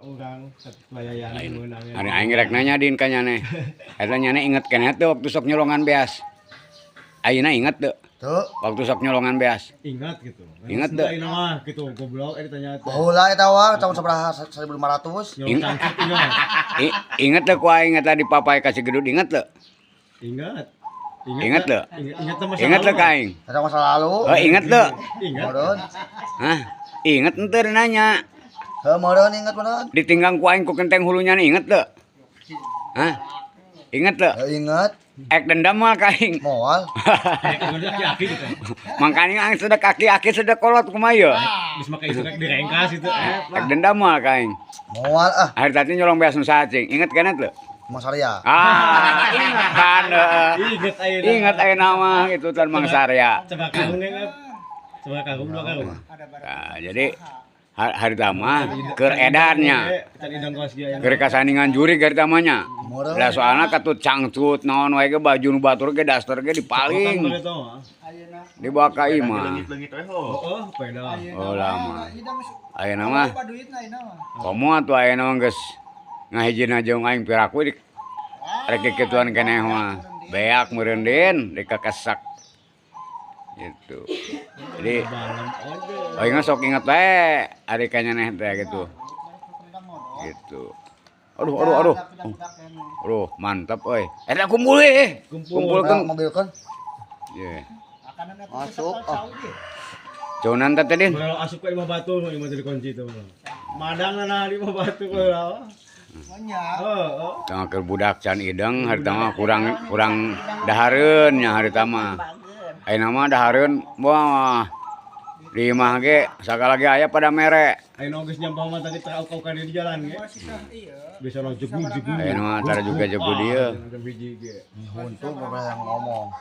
Urang bayayan meunang. Ari aing rek nanya din ka nyaneh. Eta nyaneh inget keneh teu waktu sok nyolongan beas? Ayeuna inget teu? Tuh. Waktu sok nyolongan beas. Ingat gitu. Ingat teu? Ayeuna mah gitu goblok ditanya teh. Baheula eta wah tahun sabaraha 1500. Nyolong cangcut ingat. Inget teu ku aing eta dipapai ka si Gedut, inget teu? Ingat. Ingat teu? Ingat, ingat teu masa Inget teu lalu ka aing? Eta masa lalu. Oh, inget teu? Ingat. Meureun. Hah? Inget henteu nanya. Heuh, meureun inget meureun. Ditinggang ku aing ku kenteng hulunya nih, inget teu? Hah? Inget teu? Heuh, inget. Ek dendam mah ka aing. Moal. Kayak aki-aki gitu. Mangkanya aing sedek aki-aki sedek kolot kumaha ieu? Geus make isu rek direngkas itu. Ek dendam mah ka aing. Moal ah. Hari tadi nyolong beas nu saha cing? Inget keneh teu? Mang Sarya. Ah, inget kan. Heeh. Ingat ayeuna. Ingat ayeuna mah itu tan Mang Sarya. Coba karung ingat. Coba karung dua karung. Nah, jadi hari mah keur edannya. Can idang kos ge. Keur kasandingan jurig hari mah. Meureun. Lah soalna katut cangcut naon wae ge baju nu batur ge daster ge dipaling. Dibawa ka imah. Leungit-leungit we ho. Oh, peda. Oh lama. Ayeuna mah komo atuh ayeuna mah geus ngahijina jeung aing piraku di rek kikituan keneh mah. Beak meureun din dikekesak. Gitu. Jadi aing mah sok inget wae ari ka nyaneh teh gitu. Gitu. Aduh, aduh, aduh. Aduh, mantap euy. Eta kumpul euy. Kumpulkeun. Mobilkeun. Ye. Masuk. Ah. Cunan teh din. Kalau asup ke imah batu, imah jadi kunci itu. Madang nah di imah batu kalau. Heeh. Tengah keur budak can ideng harita mah kurang kurang dahareun nya harita mah. Ayeuna mah dahareun wah. Di imah ge sagala ge aya pada mere. Ayeuna geus nyampah mah tadi terauk-aukan di jalan ge. Bisa lo jegu-jegu. Ayeuna mah tara juga jegu dieu. Hiji ge. Untung yang ngomong.